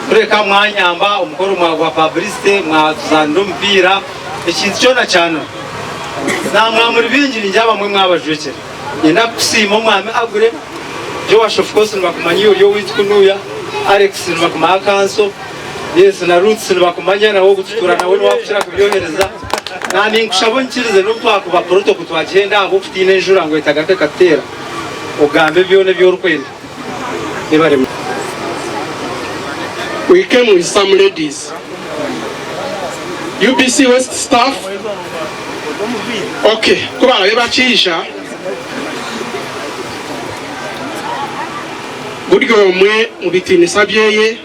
Kureka mwanyamba omukoro mwaguha publicity, mwatuzaanira omupiira, ekintu kyona kyanura. Namwa muri baingi ningira abamwe mwabajwekyera. Niinyenda kukusiima Omwami Aggrey, Joash of course nibakumanya iwe ori owaitu kunuuya, Alex nibakumanya Kanso, yes na Ruth nibakumanya nawe ogu tutuura nawe niwe akukira kubyohereza. Na ninkushaba onyikirize n'obu twakuba protocol twagihenda ahabw'okutiina enjura ngu etagaruka ekatuteera, ogambe byona ebi orikwenda. Yebare munonga. We came with some ladies. UBC West staff, ok ku barabe bakiija buri omwe mu bitiinisa byeye,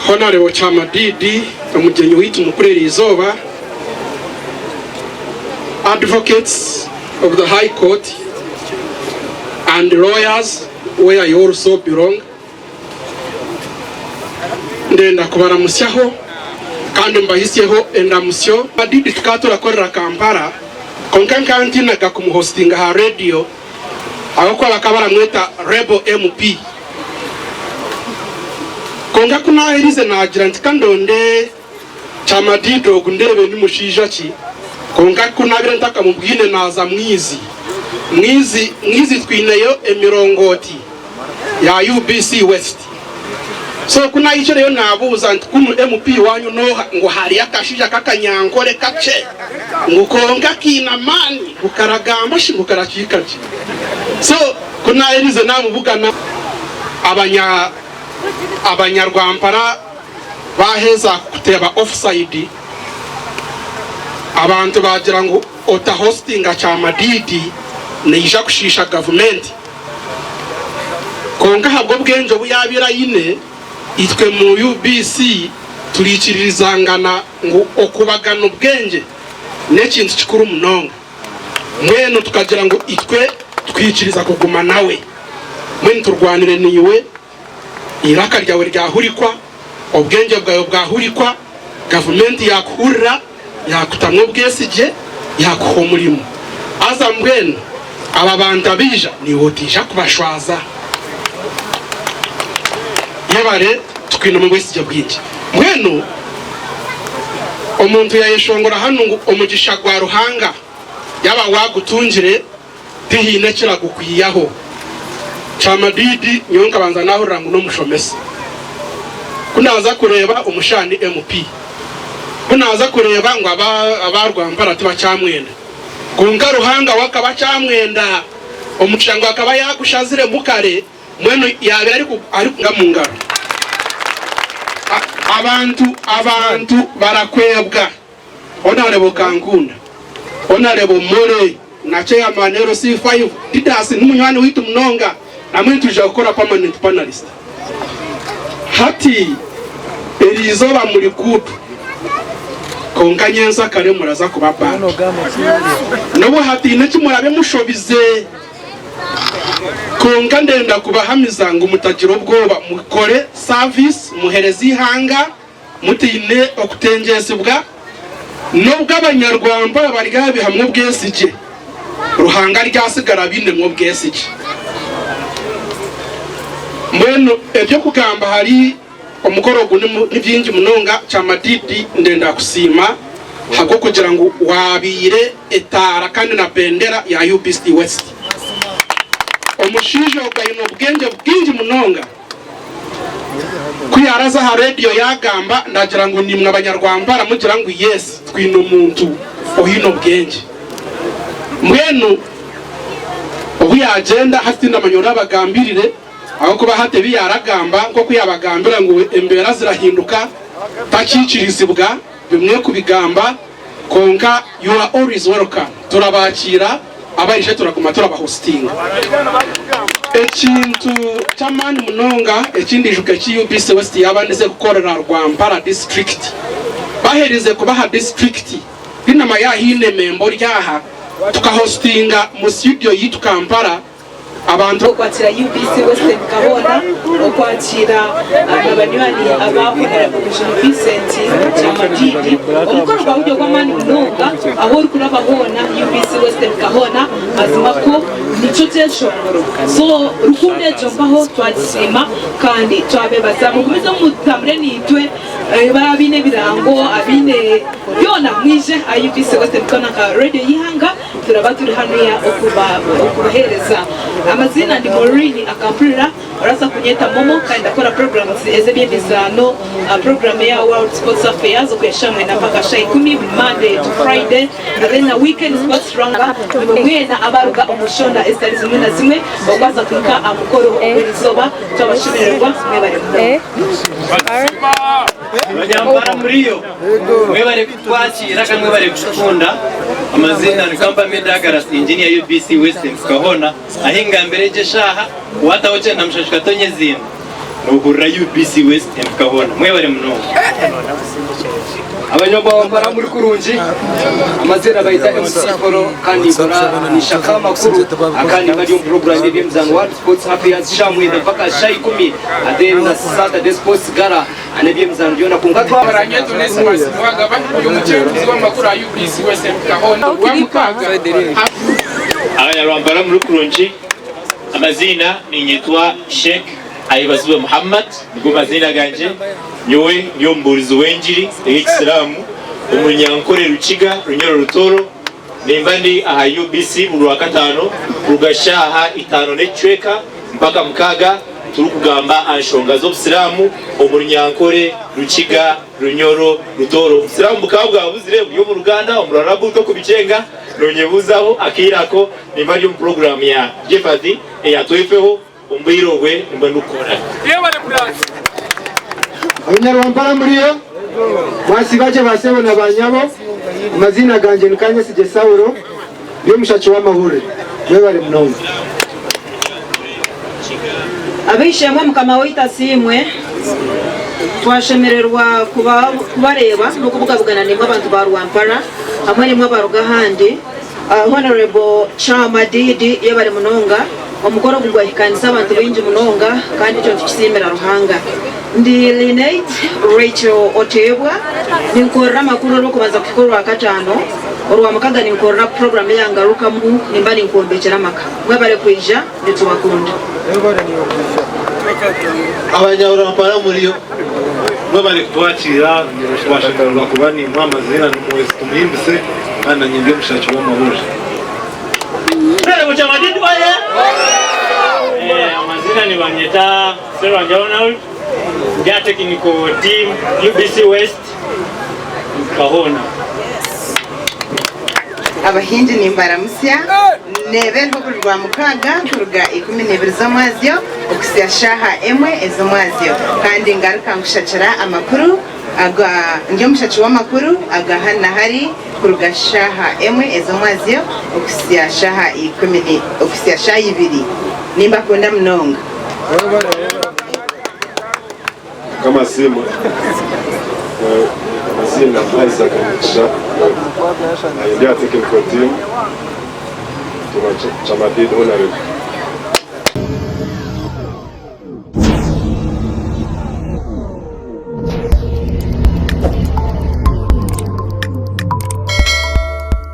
Honarebo Kyamadidi omugyenyi waitu mukuru eriizooba, Advocates of the High Court and lawyers where you also belong, Ndenda kubaramutsyaho kandi mbahitsyeho endamutsyo. Madidi tukaba turakorera Kampala kwonka nkaba ntiinaga kumuhostinga aha rediyo ahabw'okuba bakaba baramweta Rebel MP. Kwonka ku naaherize naagira nti ka ndonde Kyamadidi ogu ndeebe ni mushaija ki, kwonka ku naabaire ntakamubwine naaza Mwizi. Mwizi Mwizi twineyo emirongooti ya UBC West. So ku naahikireyo naabuuza nti kunu MP waanyu n'oha? Ngu hariyo akashaija k'akanyankore kakye ngu kwonka kaine amaani ngu karagamba shi ngu karakiika gye. So ku naaherize naamubugana abanya abanyarwampara Baaheza kuteeba offside, abantu baagira ngu otahostinga Kyamadidi neija kushiisha gavumenti. Kwonka ahabw'obwengye obu yaabaire aine, itwe mu UBC turiikiririzangana ngu okubagana obwengye n'ekintu kikuru munonga. Mbwenu tukagira ngu itwe twikiriza kuguma nawe. Mbwenu turwanire naiwe. Eiraka ryawe ryahurikwa, obwengye bwawe bwahurikwa, gavumenti yaakuhurira, yaakutamu obwesigye, yaakuha omurimo. Haza mbwenu aba bantu abaija naiwe otaija kubashwaza. Yebare tukwinemu obwesigye bwingi. Mbwenu omuntu yaayeshongora hanu ngu omugisha gwa Ruhanga yaaba waagutungire, Tihaine ekiragukwihaho. Kyamadidi nyowe nkabanza nahurira ngu n'omushomesa. Ku naaza kureeba omushaija ni MP. Ku naaza kureeba ngu aba Rwampara tibakyamwenda. Kwonka Ruhanga we akaba akyamwenda. Omugisha ngu akaba yaagushaziremu kare mbwenu yaabaire arikuga mu ngaro. Abantu abantu barakwebwa. Honarebo Kankunda, Honarebo Morey na Chairman LC5 Didas ni munywani waitu munonga namwe nitwija kukora permanent panelist. Hati eriizooba muri good kwonka nyensakare muraza kuba bad. Nobu hataine eki murabe mushobize kwonka ndenda kubahamiza ngu mutagira obwoba mukore service muhereze eihanga. Mutaine okutengyesibwa, n'obwo abanyarwampara baryabihamu obwesigye, Ruhanga aryatsigara abainemu obwesigye. Mbwenu eby'okugamba ahari omukoro ogu ni bingi munonga, Kyamadidi ndenda kusiima ahabw'okugira ngu waabaire etaara kandi na bendera ya UBC West. Omushaija ogu aine obwengye bwingi munonga. Ku yaaraza aha rediyo yaagamba, ndagira ngu naimwe Abanyarwambara mugira ngu yes twine omuntu oine obwengye. Mbwenu obu yaagyenda hati tindamanya orabagambirire ahabw'okuba hati ebi yaaragamba nk'oku yaabagambira ngu embeera zirahinduka takiikirizibwa bimwe kubigamba kwonka you are always welcome turabaakiira. Abaija turaguma turabahostinga. Ekintu ky'amaani munonga eki ndaijuka eki UBC West yaabandize kukorera Rwampara disiturikiti, baherize kubaha disiturikiti Rinama yaaha haine memba ori aha, tukahostinga mu studio yaitu Kampala. Abantu. Okwakira UBC Western Kahoona, Okwakira na banywani aba Honourable Mujuni Vincent Kyamadidi. Omukoro gwaba guri ogw'amaani munonga ahu orikuraba hoona UBC Western Kahoona mazima kwo nikyo kyeshongoro. So rukundo egyo mpaho twagisiima kandi twabebaza. Mugumize mutambure naitwe. Bari abaine ebirango, abaine byona mwije aha UBC Western Corner nka radio y'eihanga turaba turi hanuya okubahereza. Amaziina ndi Maureen Akampurira oraza kunyeta Momo kandi ndakora programs ez'ebyemizaano, program eya World Sports Affairs okuya shaaha mwenda mpaka shaaha ikumi buri Monday to Friday then na weekend sports ranga nimwe mwena abaruga omu nshonda ezitari zimwe na zimwe okwaza kuhika aha mukoro ogw'erizooba twabashemererwa mwebare munonga. Abanyampara muriyo? Mwebare kutwakiira kandi mwebare kutukunda. Amaziina ni Kampame Douglas, Engineer UBC West Nfuka hoona. Ahi ngambira egi eshaaha, wataho kyenda mushashu katonya eziina, nohurira UBC West Nfuka hoona. Mwebare munonga. Abanyambawampara muri kurungi amaziina bayeta MC Paul kandi nkora nishaka amakuru akandi mba ndi omu program y'ebyemizaano World Sports Affairs shaaha mwenda mpaka shaaha ikumi then na Saturday Sports Gala n'ebyemizaano byona kwonka twa Oranyeto Onesmus Nuwagaba ndi omucekuzi w'amakuru aha UBC Western Kahonda Orwamukaaga. Abanyarwampara muri kurungi, amaziina ninyetwa Sheikh Ayebazibwe Muhammad nigo maziina gangye. Nyowe ndi omubuurizi w'engiri ey'ekisiraamu omuri Nyankore Rukiga Runyoro Rutooro. Nimba ndi aha UBC buri Rwakataano kuruga shaaha itaano n'ekicweka mpaka mukaaga turikugamba aha nshonga z'obusiraamu omuri Nyankore Rukiga Runyoro Rutooro. Obusiraamu bukaba bwabuzire buri omu Ruganda, omu Ruharabu tokubikyenga nonyebuuzaho akaire ako nimba ndi omu puroguraamu ya Jephthah eya Twefeho. Omu bwire obwe nibwo ndikukora. Abanyarwampara muriyo? Mwasiiba gye ba sebo na ba nyabo, amaziina gangye ni Kanyesigye Saulo, ndi omushaki w'amahurire. Mwebare munonga. Ab'eishe-emwe Mukama waitu asiimwe. Twashemererwa kubareeba n'okubugabugana naimwe abantu ba Rwampara hamwe naimwe abaruga ahandi. Honourable Chama Didi yebare munonga, omukoro ogu gwahikaanisa abantu baingi munonga kandi ekyo nitukisiimira Ruhanga. Ndi Linnate Rachel Oteebwa, ninkorera amakuru orw'okubanza kuhika orwakataano, orwamukaga ninkorera puroguramu eya Ngarukamu nimba ninkwombekyera amaka. Mwebare kwija, nitubakunda. Abanyarwampara muriyo mwebare kutwakiira twashemererwa kuba naimwe amaziina ni Muhwezi Tumuhimbise kandi nanye ndi omushaki w'amahurire. Amazina nibanyeta Serwanja Ronald, ndi aha technical team UBC West Kahona. Abahingi nimbaramutsya, neebereho buri Rwamukaaga kuruga 12 z'omwazyo okuhitsya shaaha emwe ez'omwazyo kandi ngaruka nkushakira amakuru aga ndi omushaki w'amakuru aga hanu na hari kuruga shaaha emwe ez'omwazyo okuhitsya shaaha ikumi okuhitsya shaaha ibiri. Nimbakunda munonga. Mukama asiimwe. Amaziina Isaac Mugisha, ndi aha technical team, Chamadid Honorable.